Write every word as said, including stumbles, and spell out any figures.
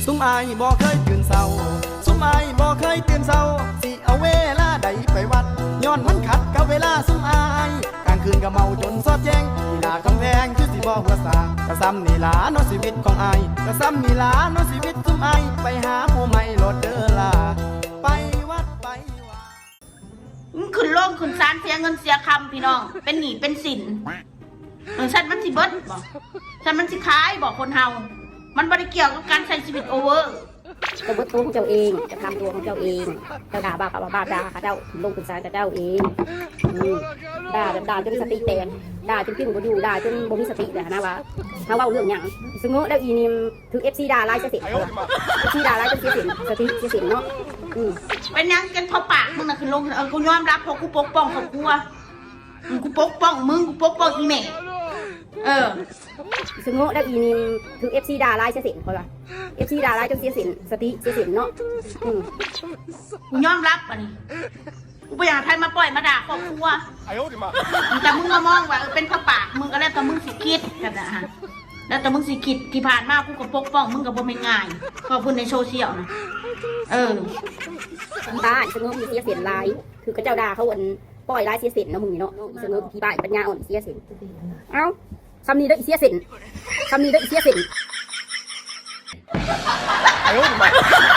ซุมอ้ายบ่เคยตื่นเช้า ซุมอ้ายบ่เคยตื่นเช้า สิเอาเวลาใดไปวัด ย้อนมันขัดกับเวลาซุมอ้าย กลางคืนก็เมาจนสอดแจ้ง นี่ล่ะกำแพงคือสิบ่หัวสา กะซ้ำนี่ล่ะเนาะชีวิตของอ้าย กะซ้ำนี่ล่ะเนาะชีวิตซุมอ้าย ไปหาผู้ใหม่โลดเด้อล่ะ ไปวัดไปวา มันขึ้นโรงขึ้นศาลเสียเงินเสียคำพี่น้อง เป็นหนี้เป็นสินเออฉันมันสิเบิดบ่ฉันมันสิขายบ่คนเฮา มันบ่ได้เกี่ยวกับการใช้ชีวิตโอเวอร์ เจ้าเบิดตัวของเจ้าเองเจ้าทำตัวของเจ้าเองเจ้าด่าบาปก็ว่าบาปด่าเขาเจ้าลงขึ้นศาลกับเจ้าเองอืมด่าแบบด่าจนสติแตกด่าจนกึ่งบ่อยู่ด่าจนบ่มีสติเลยนะว่าเขาเว้าเรื่องหยังสงบแล้วอีนิมถือเอฟซีด่าหลายเสียเสร็จเอฟซีด่าหลายจนเสียเสร็จสติเสียเสร็จเนาะอืม เป็นหยังกันเพราะปากมึงน่ะขึ้นโรงเออกูยอมรับเพราะกูปกป้องครอบครัวอืมกูปกป้องมึงกูปกป้องอีแม่เออ สงบแล้วอีนิมถือเอฟซีด่าหลายเสียเสร็จเขาว่าเอฟซีด่าหลายจนเสียเสร็จสติเสียเสร็จเนาะอืม กูยอมรับอันนี้กูไม่อยากให้ใครมาปล่อยมาด่าครอบครัวแต่มึงมามองว่าเออเป็นเพราะปากมึงก็แล้วแต่มึงสิคิดกันนะฮะแล้วแต่มึงสิคิดที่ผ่านมากูก็ปกป้องมึงก็บ่แม่นง่ายขอบคุณในโซเชียลนะเออ คนบ้านสงบมีเสียเสร็จหลายคือเขาเจ้าด่าเขาอันปล่อยหลายเสียเสร็จเนาะมึงนี่เนาะสงบที่บ้านปัญญาอ่อนเสียเสร็จเอ้าคำนี้ได้อีเสียเสร็จคำนี้ได้อีเสียเสร็จ 哎呦我的妈！